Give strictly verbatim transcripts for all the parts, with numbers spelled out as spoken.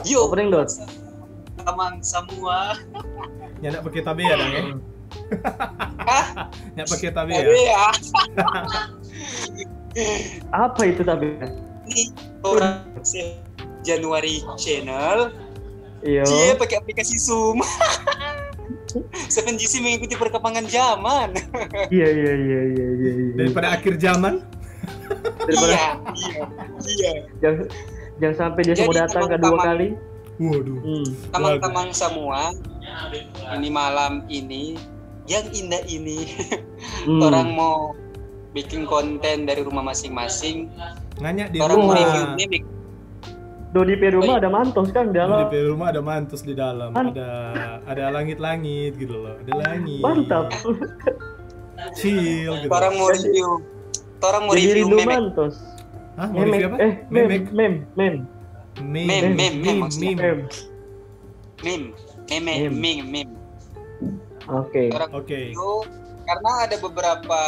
Yo, Opening dot. Tamang semua. Nyanda pake tabea dang, eh? Ah, Nyanda pake tapi tabea. Ya. Apa itu tabea? Ini orang January Channel. Iyo. Cie pakai aplikasi Zoom. Seven G C mengikuti perkembangan zaman. Iya, iya, iya, iya, iya, iya. Daripada akhir zaman. Daripada Iya, iya, iya. jangan, jangan sampai dia Jadi, semua datang ke dua teman-teman. Kali. Waduh. Hmm. Teman-teman semua, ini malam ini yang indah ini, Hmm. orang mau bikin konten dari rumah masing-masing. Nganya di Orang mau rumah. Review Mimic. Dodi pe rumah ada mantos kan di Di dalam. P rumah ada mantos di dalam. Kan- Ada ada langit-langit gitu loh. Ada langit. Mantap. Chill gitu. Orang mau review. Orang mau Jadi review rindu Memek. Mantos. Hah, mau review apa? Eh, mem, Memek. Mem, Mem. Mem, Mem, mem, mem, maksudnya. Mem. Mim. Meme, Mim. mim, mim. Oke. Orang Oke. review, karena ada beberapa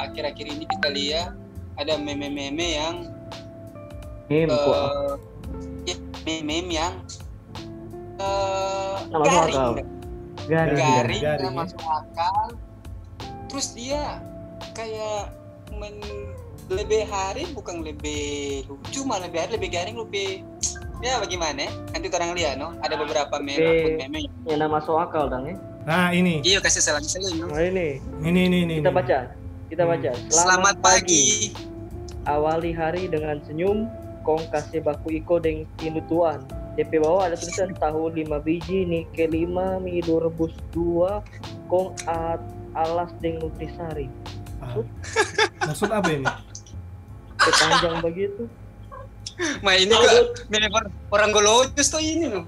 akhir-akhir ini kita lihat ada meme-meme yang Mem kok. eh, ya, meme yang eh, Nggak masuk garing, akal. Garing. garing, Garing, nggak ya. masuk akal. Terus dia kayak men lebih hari bukan lebih lucu, malah lebih hari lebih garing, lebih ya bagaimana ya? Nanti orang lihat no, ada beberapa meme Eh. akun meme. Ya, nggak masuk akal dong ya. Nah, ini. Iya, kasih selang-seling no. Nah ini. Ini ini ini. Kita ini. Baca. Kita Hmm. Baca. Selamat pagi. Awali hari dengan senyum, kong kase baku iko deng tinu tuan. D P bawah ada tulisan tahu lima biji, nike lima, milu rebus dua, kong at alas deng nutrisari. Ah. Maksud apa ini? Sepanjang begitu. Ma ini kok meme orang golojus tuh ini no.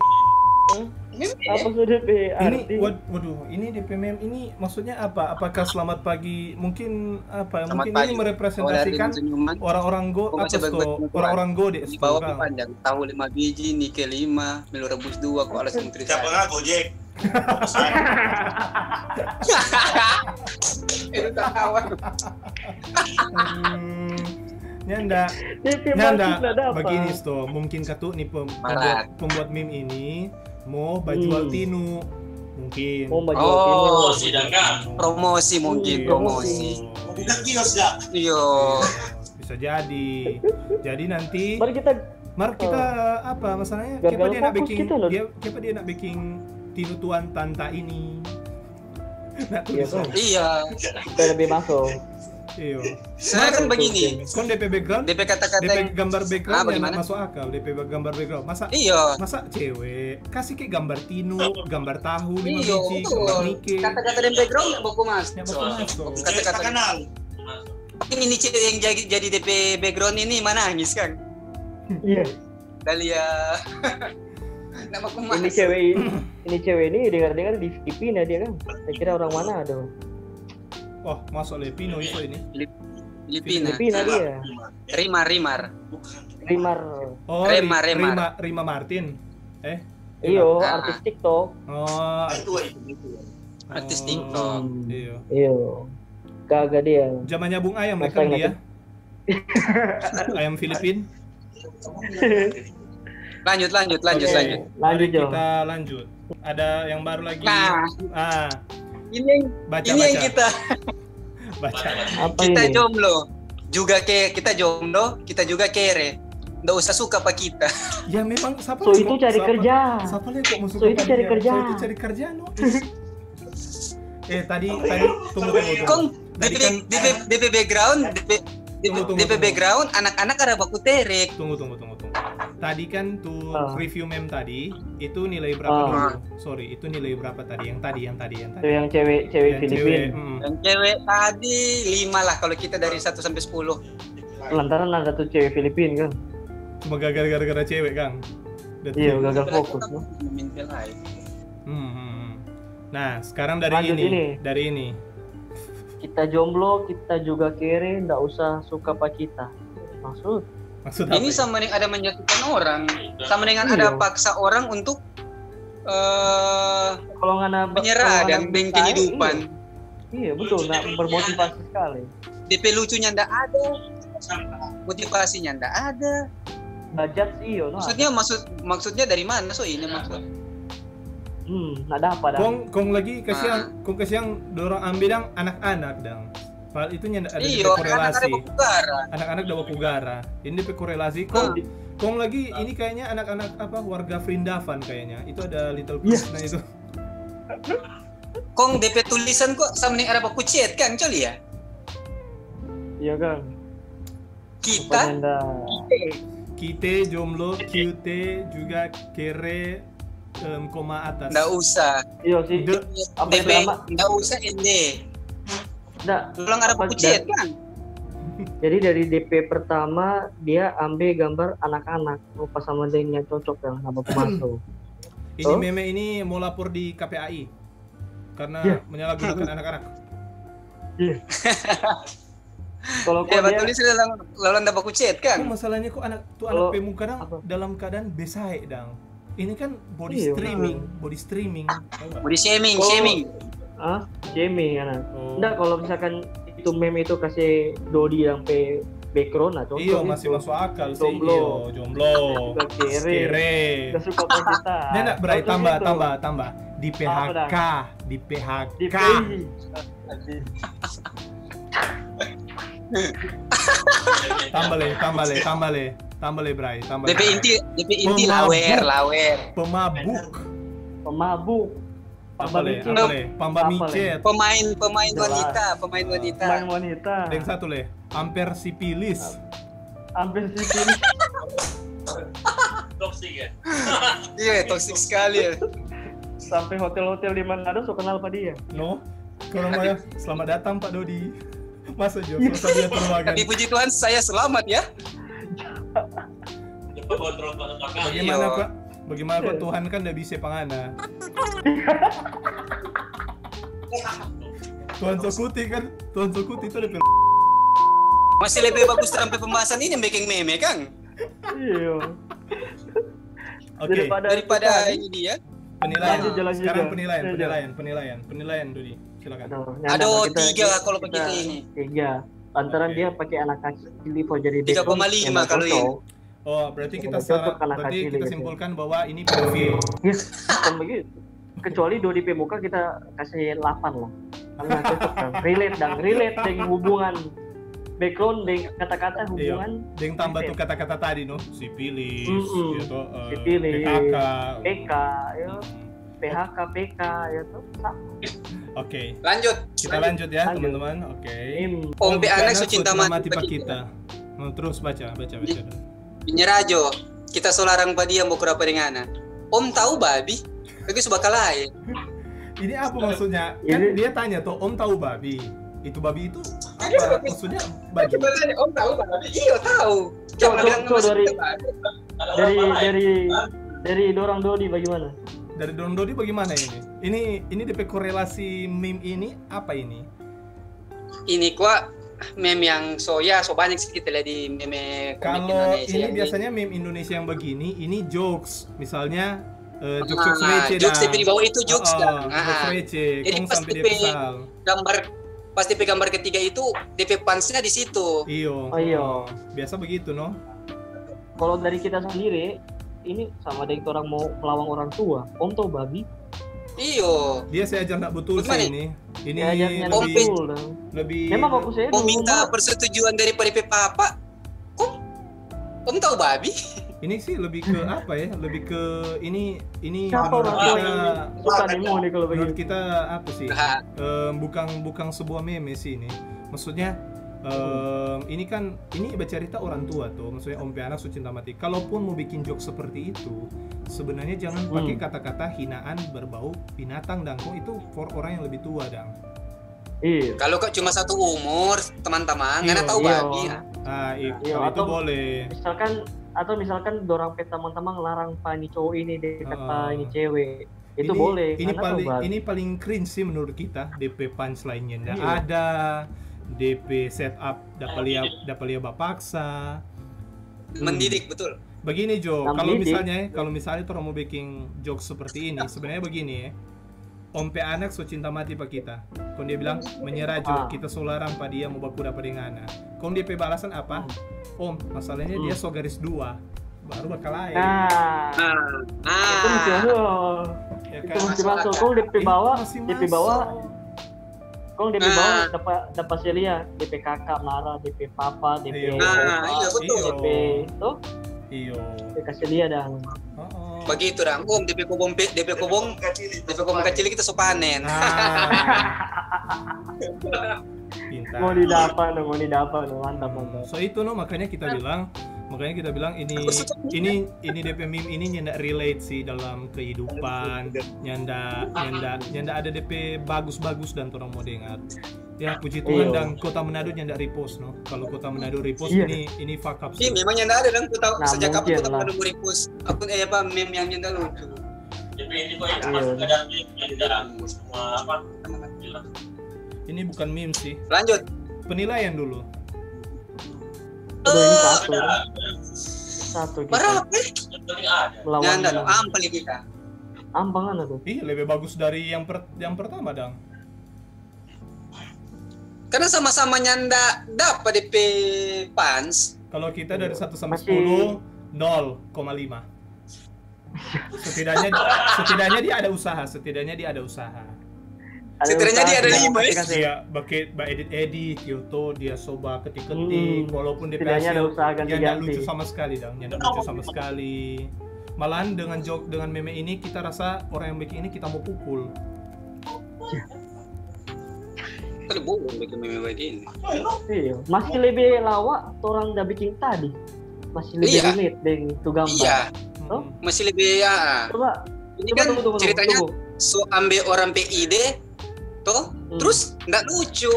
Hah? Meme Apa sudah pe Ini arti? wad- waduh, ini D P meme ini maksudnya apa? Apakah selamat pagi? Mungkin apa? Selamat Mungkin pagi. Ini merepresentasikan Senyuman. Orang-orang go Kok apa masih sto? baik-baik, Orang-orang go dek Di sto bawah kan? Panjang. Tahu lima biji, nike lima, milu rebus dua, kok alas nutrisari. Siapa ngaku, Jack? Itu kawan. Hmm, nyanda. D P Nyanda. Martin ada apa? Begini sto, mungkin katu ni pem- pembuat, Marat. Pembuat meme ini mau bajual Hmm. tinu mungkin. Oh, baju Oh, tinu. Sedangkan Promosi mungkin, Iya. promosi. Mau buka kios ya? Iyo. Bisa jadi. Jadi nanti Mari kita Mar kita apa masalahnya? Gagal Siapa dia nak fokus bikin kita, loh. Dia siapa dia nak bikin tinu tuan tanta ini? Nak tulis Iya, kan? Iya. Kita lebih masuk. Iyo. Sebenarnya kan begini. Kon D P background? D P kata-kata D P yang gambar background Ah, yang bagaimana? Masuk akal. D P gambar background. Masa Iya. Masa cewek kasih ke gambar tinu, gambar tahu lima Iya, biji, betul. gambar nike. Kata-kata dan background nggak baku masuk. Nggak baku masuk. Kata-kata Kenal. ini cewek yang jadi jadi D P background ini mana nangis kan? Iya. Dalia. Nama aku Ini mas. Cewek ini, ini cewek ini dengar-dengar di Filipina dia kan. Saya kira orang mana ada. Oh, masuk le Pino itu ini. Filipina. Filipina dia. Rimar, Rimar. Rimar. Oh, Rema, Ri- Rema. Rima, Rima Martin. Eh, Iyo, Ah. Artis TikTok. Oh, Itu itu. Artis oh, TikTok. Iya. Iyo. Kagak dia. Zaman nyabung ayam Masa kan yang dia. lagi- Ayam Filipin. Lanjut, lanjut, lanjut, Oke, lanjut. Lanjut, mari Jo. Kita lanjut. Ada yang baru lagi. Nah. Ah, Ini yang baca ini baca. Yang kita Baca. Apa kita ini? Jomblo. Juga ke kita jomblo, kita juga kere. Nggak usah suka apa kita. Ya memang siapa So lagi itu kok- cari siapa- kerja. Siapa lagi kok mau suka So itu apa cari dia? kerja. So itu cari kerja no. Eh tadi tadi tunggu tunggu tunggu. Kong Tadi DP, kan DP, DP background, DP, DP, Tunggu, tunggu, DP tunggu. Background anak-anak ada baku terek. Tunggu tunggu tunggu tunggu. Tadi kan tuh Ah. Review Meme tadi itu nilai berapa Ah. dulu? Sorry, itu nilai berapa tadi? Yang tadi yang tadi yang Tuh tadi. Yang cewek cewek Yang Filipin. cewek. Mm. Yang cewek tadi lima lah kalau kita dari satu sampai sepuluh. Lantaran ada tuh cewek Filipin kan. Cuma gara-gara gara cewek kan. That's Iya, it. Gagal fokus no. Mental life. Hmm, hmm, hmm. Nah, sekarang dari Lanjut ini, ini. Dari ini. Kita jomblo, kita juga kere, ndak usah suka pa kita. Maksud? Maksud apa? Ini Ya? Sama dengan ada menyatukan orang, sama dengan Iya. Ada paksa orang untuk eh Kalau ngana menyerah kalau dan ngana dengan bisa, kehidupan. Iya, iya betul, nggak bermotivasi sekali. DP lucunya ndak ada, motivasinya ndak ada. Bajat sih, iyo, no. Maksudnya maksud maksudnya dari mana so ini maksud? Hmm, ada apa dah? Kong kong lagi kasiang, kong kasiang dorang ambe dang anak-anak dang. Padahal itu nyanda ada Iyo, depe korelasi. Anak-anak bakugara. Anak-anak da bakugara. Ini depe korelasi kong kong lagi ini kayaknya anak-anak apa warga Vrindavan kayaknya. Itu ada Little Krishna itu. Kong depe tulisan kok sama nih ada baku chat kan, coli ya? Iya kan. Kita Pokoknya nda. Kite, jomlo, cute, juga kere, em, koma atas. Nda usah. Iya sih. De, Apa D P, selama? Nda usah ende. Nda. Ulang ada Apa baku chat kan? Jadi dari D P pertama dia ambil gambar anak-anak, rupa sama dengnya cocok yang sama pemaso. Ini meme ini mau lapor di K P A I karena Iya. Menyalahgunakan anak-anak. Iya. Kalau Ya kau dia betul sih lalu lalu nda baku chat Kok kan? Masalahnya kok anak tuh anak Kalau pemuka dang apa? Dalam keadaan besae dang. Ini kan body Iya. streaming, body streaming. Tahu nggak? Body shaming, Kalau- shaming. Ah, shaming kan. Oh. Nda, kalau misalkan itu meme itu kasih Dodi sampai background lah, cocok Iyo itu. Masih masuk akal sih. Jomblo. Iyo, jomblo. Juga kere. Kere. Nda suka sama kita. Nda, nda, Bray, Cocok tambah, itu. tambah, tambah. Di P H K, Apa dah? di P H K. Di P H K. Tambah le, tambah le, tambah le, tambah le, Bray, tambah le. D P inti, D P inti Pemabuk. Lawer, lawer. Pemabuk. Pemabuk. Apa le? Pemabuk. Apa le? Pamba Apa le? micet. Pemain pemain Jelas. Wanita, pemain Ah. wanita. Pemain wanita. Yang satu le, amper sipilis. Hampir sih. Toxic ya. Iya, toxic sekali ya. Sampai hotel-hotel di Manado so kenal pa dia. No, kalau mau ya, selamat datang Pak Dodi. Masa jo, masa dia terluangan. Tapi puji Tuhan saya selamat ya. Coba kontrol kontrol kali. Bagaimana Iya. Pak? Bagaimana kok Tuhan kan nda bisa pangana? Tuhan Sokuti kan, Tuhan Sokuti itu ada film. Masih lebih bagus sampai pembahasan ini yang bikin meme kan? Iya. Oke, Daripada Daripada kita, ini dia. penilaian. Lanjut, jalan Sekarang juga. penilaian, Iya, penilaian, penilaian, penilaian, penilaian, Dodi. Silakan. Aduh, Ada kita- tiga kita- kalau kita begitu ini. Tiga. Lantaran Oke. Dia pakai anak kecil for jadi Tiga koma lima background, kalau emang ini. cocok. Oh, berarti kita Cocok salah. anak Berarti kecil kita gitu. Simpulkan bahwa ini pedofil. Yes, bukan begitu. Kecuali Dodi Pemuka kita kasih delapan lah. Karena cocok kan. Relate dang, relate deng hubungan background deng kata-kata Iya. hubungan. Yang tambah tuh Relate. Kata-kata tadi no, sipilis, Mm-mm. gitu, eh, Sipilis, P H K. P K, yo. P H K, P K, ya tuh. Sa- Oke, Lanjut. kita lanjut ya Lanjut. Teman-teman. Oke. Im. Om pe anak so Anak cinta so mati pa kita. Kita. No, terus baca, baca, baca. dulu. Nyerajo, kita so larang pa dia mo kura pa deng ana. Om tahu babi? Bagus bakal lain. Ini apa maksudnya? Kan Ini- dia tanya tuh, Om tahu babi? Itu babi itu apa? Maksudnya babi? Kita tanya, Om tahu babi? Iyo tahu. Coba, Jangan bilang coba masih dari- cinta babi. Dari dari dari dorang Dodi bagaimana? Dari Don Dodi bagaimana ini? Ini ini depe korelasi meme ini apa ini? Ini kwa meme yang so ya so banyak sih kita lihat di meme komik Kalau Indonesia ini yang biasanya meme Indonesia yang begini, ini jokes. Misalnya eh, jokes Ah, receh jokes dah. tapi bawa itu jokes Ah, kan. jokes Ah. receh. Jadi Kong pas sampai dia depe kesal. gambar pas depe gambar ketiga itu depe fansnya di situ. Iyo. Oh, iyo. Biasa begitu no. Kalau dari kita sendiri, ini sama deng orang mau melawang orang tua. Om tahu babi? Iyo. Dia saya ajar nggak betul Gimana? Sih ini. Ini Dia ajarnya lebih betul dong. Lebih. Memang aku saya Mau dulu minta mah. Persetujuan dari paripe papa. Kok? Om tahu babi? Ini sih lebih ke apa ya? Lebih ke ini ini Siapa menurut orang tua kita yang suka demo nih kalau menurut begitu? Kita apa sih? Nah, Eh, bukan bukan sebuah meme sih ini. Maksudnya em, ini kan ini bercerita orang tua tuh, maksudnya Om pe anak so cinta mati. Kalaupun mau bikin joke seperti itu, sebenarnya jangan pakai Hmm. kata-kata hinaan berbau binatang dang. Kok itu for orang yang lebih tua dang. Iya. Kalau kok cuma satu umur, teman-teman, Iya, ngana tahu iya. babi. Ah, i- Iya, kalau itu atau- boleh. Misalkan atau misalkan dorang pe teman-teman larang pa ini cowok ini dekat pa Heeh. ini cewek. Itu ini, boleh. Ini Karena paling tahu babi. Ini paling cringe sih menurut kita. D P punchline-nya ndak Iya. ada, D P setup dapat lihat dapat lihat bapaksa. Hmm. Mendidik betul. Begini Jo, Yang kalau mendidik. Misalnya kalau misalnya orang mau bikin joke seperti ini, sebenarnya begini ya. Om pe anak so cinta mati pa kita. Kong dia bilang, menyerah Jo, Ah. Kita so larang pa dia mo baku dapa deng ana. Kong dia pe balasan apa? Om, masalahnya dia so garis dua. Baru bakal lain. Nah, Nah, itu masih nah. masuk. Ya Itu kan? Masih masuk. Kong depe Itu bawa, masih depe bawa, masuk. Kong depe bawa Nah. dapat dapat selia, depe kaka mara, depe papa, depe Iya. Nah, opa, iya, betul. Depe itu, Iyo. depe kasih lia dang. Oh, oh. Begitu dang. Om, depe kobong pe, depe kobong, depe kobong kacili kita so panen. Ah. Pintar. Mau didapat no, mau didapat no, mantap Hmm, mantap. So itu no, makanya kita bilang, makanya kita bilang ini Aku suka. ini ini depe meme ini nyanda relate sih dalam kehidupan, nyanda nyanda nyanda ada depe bagus-bagus dan orang mau dengar. Ya puji Tuhan Iya. dan Kota Manado nyanda repost no. Kalau Kota Manado repost Iya. ini ini fuck up Iya, sih. Memang nyanda ada dang, aku tahu Nah, sejak kapan mungkin kita lah. Pada mau repost akun eh apa meme yang nyanda lucu. Tapi ini kok yang Iya. pas ada meme yang dalam semua apa bilang. Ini bukan meme sih. Lanjut. Penilaian dulu. Aduh, ini Eh, satu. Ada. Satu kita. Berapa? Eh? Jadi ada. Melawan Nyanda dengan dong, ampa lagi kita. Ampang kan tuh. Ih, lebih bagus dari yang per- yang pertama dang. Karena sama-sama nyanda dapat depe fans. Kalau kita dari satu sampai Masih- sepuluh, nol koma lima. Setidaknya setidaknya dia ada usaha, setidaknya dia ada usaha. Ada Setidaknya usaha, dia ada tidak lima, eh. kasih-kasih. Dia pakai ba edit edit, foto, dia soba ketik-ketik, Hmm, walaupun dia setidaknya ada usaha dia nggak ganti-ganti. Lucu sama sekali dang, dia nggak lucu sama sekali. Malahan dengan joke dengan meme ini kita rasa orang yang bikin ini kita mau pukul. Kan boleh bikin meme begini. Iya, masih lebih lawa orang udah bikin tadi. Masih lebih Iya. Relate deng itu gambar. Iya, Oh? Mm-mm. Masih lebih ya. Coba Ini coba kan tunggu, tunggu, tunggu, ceritanya tunggu. So ambe orang pe ide, toh, Hmm. Terus ndak lucu.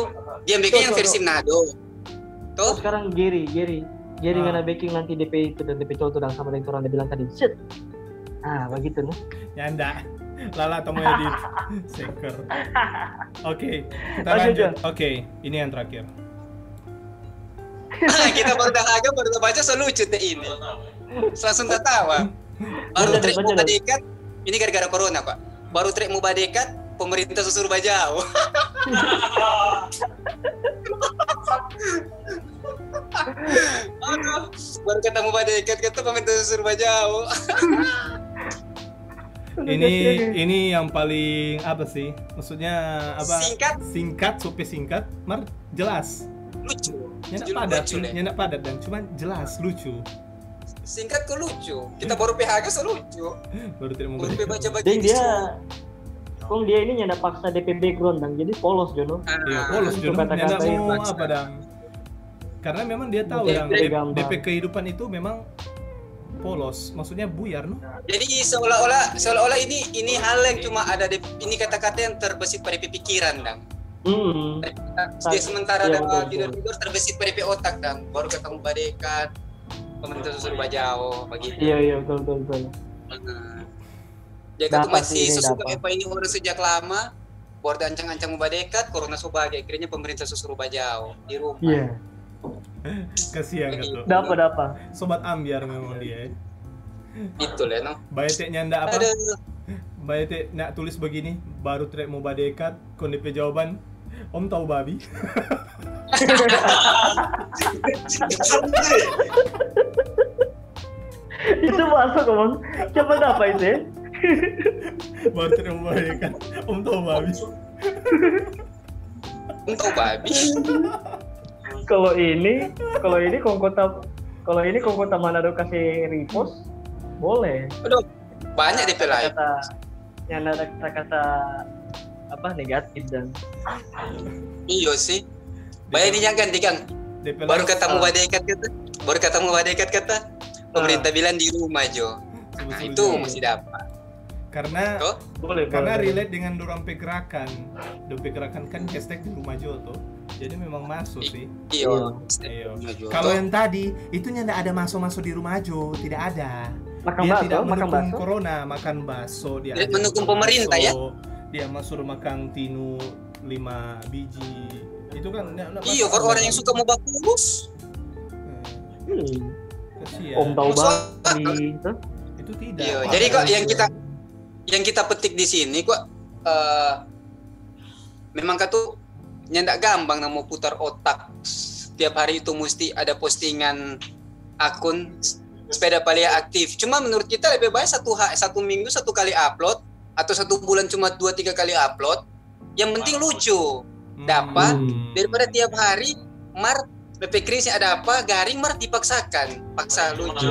Dia bikin Tuh, yang tuh, versi tuh. Manado. Terus Toh? Sekarang Gary, Gary, Gary Ah. ngana bikin nanti D P itu dan D P cowok tu dang sama deng orang dia bilang tadi. Shit. Ah, begitu nih. Nyanda. Lala temu edit. Seker. Oke, kita Lanjut, lanjut. Jon. Oke, ini yang terakhir. Kita baru dah agak baru baca so lucu teh ini. Langsung tertawa. Baru Baca, trek baca, mau baca. Badekat. Ini gara-gara corona, Pak. Baru trek mau Badekat, pemerintah so suruh bajao. Aduh, baru ketemu Badekat, kata pemerintah so suruh bajao. Ini ini yang paling apa sih? Maksudnya apa? Singkat. Singkat, super singkat, mar jelas. Lucu. Nyanda Judul padat, lucu, deh. Nyanda padat dan cuman jelas lucu. Singkat kok lucu. Kita baru P H K so lucu. Baru tidak mau Baru balik. baca Dan begini. dia, kong dia ini nyanda paksa D P background dang, jadi polos jo no. Iya, polos Itu jo no. kata-kata Nyanda yang mau maksa. Apa dang? Karena memang dia tahu Dia yang pilih D- gambar. D P kehidupan itu memang polos, maksudnya buyar no. Jadi seolah-olah seolah-olah ini ini hal yang cuma ada di ini kata-kata yang terbesit pada pikiran dang. Hmm. Jadi sementara Iya, ada betul, tidur betul. Tidur terbesit pada otak dang. Baru ketemu Badekat, pemerintah so suruh bajao begitu. Iya, iya, betul, betul, betul. Nah, dia kata Dapat masih sih, ini sesuka dapat. Apa ini orang sejak lama. Baru ancang-ancang mau Badekat, corona so bage, akhirnya pemerintah so suruh bajao di rumah. Iya. Kasihan gitu. Dapat, dapat. Sobat ambiar memang dia. Eh. Itu lah no. Baete nyanda apa? Aduh. Baete nak tulis begini, baru trek mau Badekat, kong depe jawaban, Om tahu babi. Itu masuk, Bang. Siapa dapat itu ya? Baru trek mau Badekat, Om tahu babi. Om tahu babi. Kalau ini, kalau ini kong kota, kalau ini kong kota Manado kasih repost, boleh. Aduh, banyak depe lain. Kata yang ada kata-kata apa negatif dan Iyo sih. Bayangin yang ganti kang. Depe Baru lain. ketemu Ah. Badekat kata. Baru ketemu Badekat kata. Pemerintah bilang di rumah jo. Suruh-suruh Nah, itu jalan. Masih dapat. Karena Toh? Boleh, karena boleh. Relate dengan dorang pe gerakan. Dong pe gerakan kan hashtag di rumah jo tuh. Jadi memang masuk sih. Iyo. Iyo. Rumah jo. Kalau Toh? Yang tadi itu nyanda ada maso-maso di rumah jo, tidak ada. Makan Dia bakso, tidak makan mendukung bakso. Corona, makan bakso, dia Tidak aja mendukung makan pemerintah, ya? Bakso, dia masuk makan tinu lima biji. Itu kan nggak- nggak Iyo, masalah. Kalau orang yang suka mau bakurus. Hmm, Hmm. Kasihan. Om tahu Maksud- babi itu. Itu tidak. Iyo, Apa jadi kok itu? Yang kita yang kita petik di sini kok eh, memang katu nyanda gampang nang mau putar otak. Tiap hari itu mesti ada postingan akun supaya dapa lia aktif. Cuma menurut kita lebih baik satu ha-, satu minggu satu kali upload, atau satu bulan cuma dua tiga kali upload. Yang penting lucu. Dapa, daripada tiap hari mar, P P Chris ada apa, garing mar dipaksakan, paksa lucu.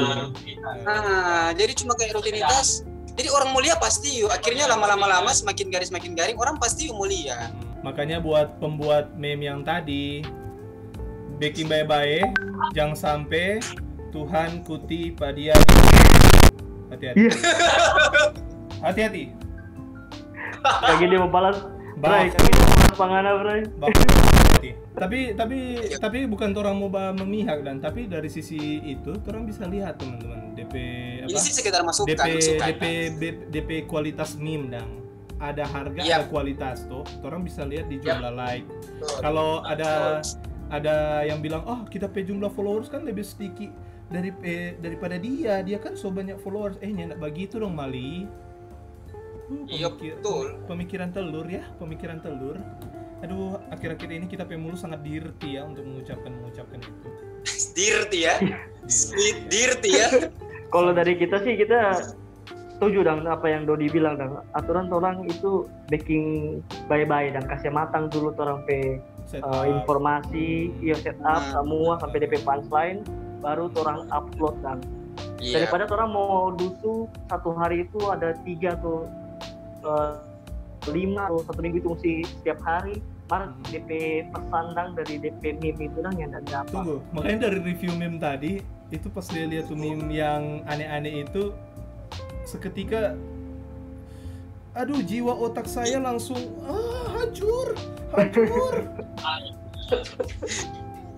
Nah, jadi cuma kayak rutinitas. Jadi orang mau lihat pasti yuk. Akhirnya lama-lama lama semakin garing semakin garing, orang pasti yuk mau lihat. Makanya buat pembuat meme yang tadi, bikin bae-bae, jangan sampai Tuhan kuti pa dia. Hati-hati. Hati-hati. Lagi dia mau balas, Bray, kami mau balas pangana, Bray. Tapi tapi tapi bukan orang mau ba- memihak dan tapi dari sisi itu orang bisa lihat teman-teman D P apa? Ini sih sekedar masukan, D P masukan. D P D P kualitas meme dang. Ada harga, Iya. Ada kualitas tuh. Orang bisa lihat di jumlah like. Betul. Kalau ada ada yang bilang, "Oh, kita pe jumlah followers kan lebih sedikit dari eh, daripada dia. Dia kan so banyak followers." Eh, nyanda begitu dong, Mali. Uh, Iya, pemikir- betul. Pemikiran telur ya, pemikiran telur. Aduh, akhir-akhir ini kita pe mulut sangat dirty ya untuk mengucapkan mengucapkan itu. Dirty ya. Sweet dirty ya. Kalau dari kita sih kita setuju dang apa yang Dodi bilang dang. Aturan orang itu bikin bae-bae dang kasih matang dulu orang pe Set eh, up. Informasi, iya, set up Nah. Semua sampai D P punchline, baru orang upload dang. Iya. Daripada orang mau dusu satu hari itu ada tiga atau eh, lima atau satu minggu itu mesti setiap hari, mar Hmm. D P pesan dang dari D P meme itu dang yang ada apa. Tunggu, makanya dari review meme tadi itu pas dia lihat tuh meme yang aneh-aneh itu seketika, aduh, jiwa otak saya langsung ah hancur, hancur.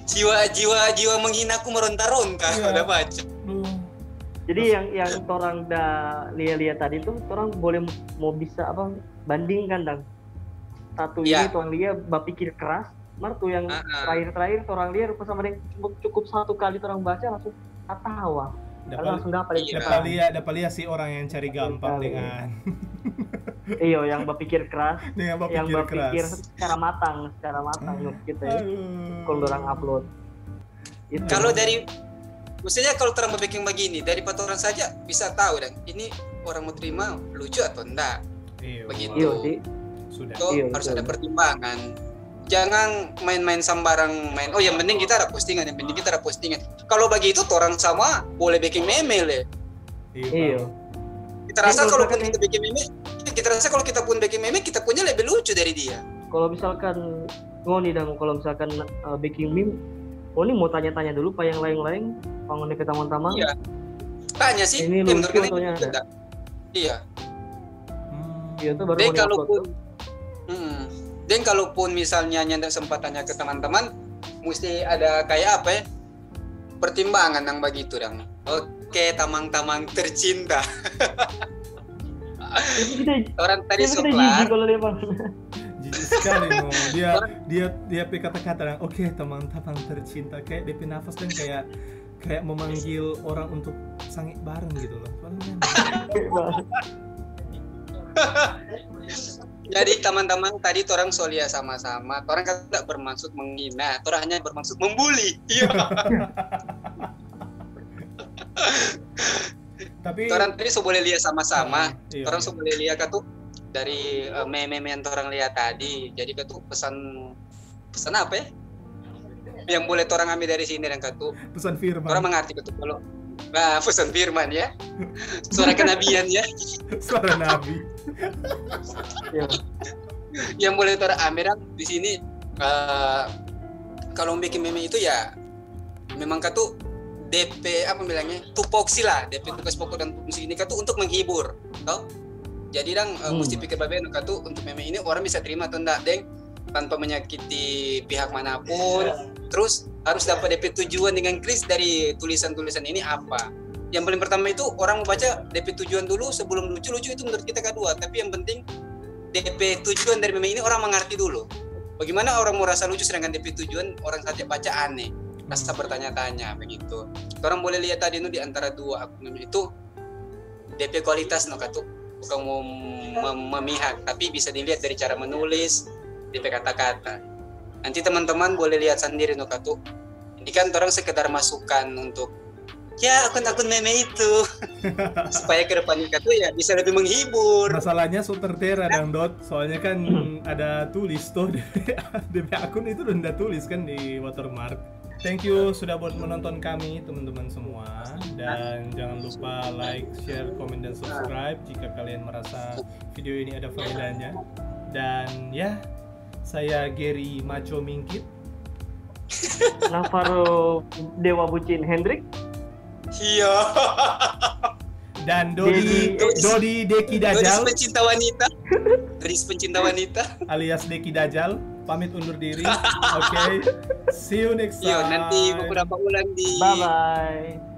Jiwa jiwa jiwa menghinaku meronta-ronta. Iya. Udah baca. Duh. Jadi yang yang orang da lia-lia tadi tuh orang boleh mau bisa apa bandingkan dang. Satu Iya. Ini orang lia bapikir keras, mar tuh yang Ah, ah. terakhir-terakhir orang lia rupa sama deng cukup, cukup satu kali orang baca langsung katawa. Karena Dapat langsung dapat Iya. dapat lihat dapat lihat sih orang yang cari gampang Sekali. Dengan Iyo, yang bapikir keras, dengan yang berpikir bapikir keras. Secara matang, secara matang menurut kita ya. Aduh. Kalau orang upload. Itu. Kalau dari maksudnya kalau orang berpikir begini, dari patoran saja bisa tahu dan ini orang mau terima lucu atau enggak. Iya, Begitu. Iya sih. Sudah. Toh Iya, harus betul. Ada pertimbangan. Jangan main-main sembarang main. Oh, yang penting kita ada postingan, yang penting kita ada postingan. Kalau begitu, orang sama boleh bikin meme le. Iya. Kita rasa Iya, kalau betul, kita bikin meme, kita rasa kalau kita pun bikin meme, kita punya lebih lucu dari dia. Kalau misalkan ngoni dang, kalau misalkan uh, bikin meme, ngoni mau tanya-tanya dulu pa yang lain-lain, pa ngoni ke teman-teman. Iya. Tanya sih, Ini eh, lucu menurut kalian atau lucu nyanda? Enggak? Iya. Hmm. Iya tuh baru Dan ngoni upload kalaupun, tuh. hmm, dan kalaupun misalnya nyanda sempat tanya ke teman-teman, mesti ada kayak apa ya? Pertimbangan yang begitu dong. Oke, tamang-tamang tercinta. Itu kita Orang tadi itu kita soklat. Jijik kalau dia bang. Jijik sekali no. Dia dia dia pe kata-kata yang oke tamang-tamang tercinta kayak dia pe nafas dan kayak kayak memanggil orang untuk sange bareng gitu loh. Padahal kan Jadi teman-teman tadi orang solia sama-sama, orang kan tidak bermaksud menghina, orang hanya bermaksud membuli. Iya. Tapi Orang tadi so boleh lihat sama-sama. Iya, Orang iya. So boleh lihat katu dari eh, meme-meme yang orang lihat tadi. Jadi katu pesan pesan apa ya? Yang boleh orang ambil dari sini dan katu pesan firman. Orang mengerti katu kalau nah, pesan firman ya. Suara kenabian ya. Suara nabi. Iya. Yang boleh orang ambil di sini eh, kalau bikin meme itu ya memang katu D P apa bilangnya tupoksi lah D P tugas pokok dan fungsi ini katu untuk menghibur toh jadi dang eh, Hmm. Mesti pikir baik katu untuk meme ini orang bisa terima atau enggak deng tanpa menyakiti pihak manapun terus harus dapat D P tujuan dengan Chris dari tulisan-tulisan ini apa yang paling pertama itu orang mau baca D P tujuan dulu sebelum lucu-lucu itu menurut kita kedua tapi yang penting D P tujuan dari meme ini orang mengerti dulu bagaimana orang mau rasa lucu sedangkan D P tujuan orang saja baca aneh rasa bertanya-tanya begitu orang boleh lihat tadi nu di antara dua akun itu D P kualitas no katu bukan mau mem- memihak tapi bisa dilihat dari cara menulis D P kata-kata nanti teman-teman boleh lihat sendiri no katu ini kan orang sekedar masukan untuk Ya, akun-akun meme itu. Supaya ke depannya tuh ya bisa lebih menghibur. Masalahnya so tertera dang, Dot. Soalnya kan ada tulis tuh, depe akun itu udah tulis kan di watermark. Thank you sudah buat menonton kami, teman-teman semua. Dan jangan lupa like, share, komen, dan subscribe jika kalian merasa video ini ada faedahnya. Dan ya, saya Gary Maco Mingkit. Navarro Dewa Bucin Hendrik. Iya. Dan Dodi, Dodi. Dodi Deki Gadis Dajal, pencinta wanita. Gadis pencinta wanita. alias Deki Dajal, pamit undur diri. Oke, see you next Yo, time. Nanti beberapa bulan di Bye bye.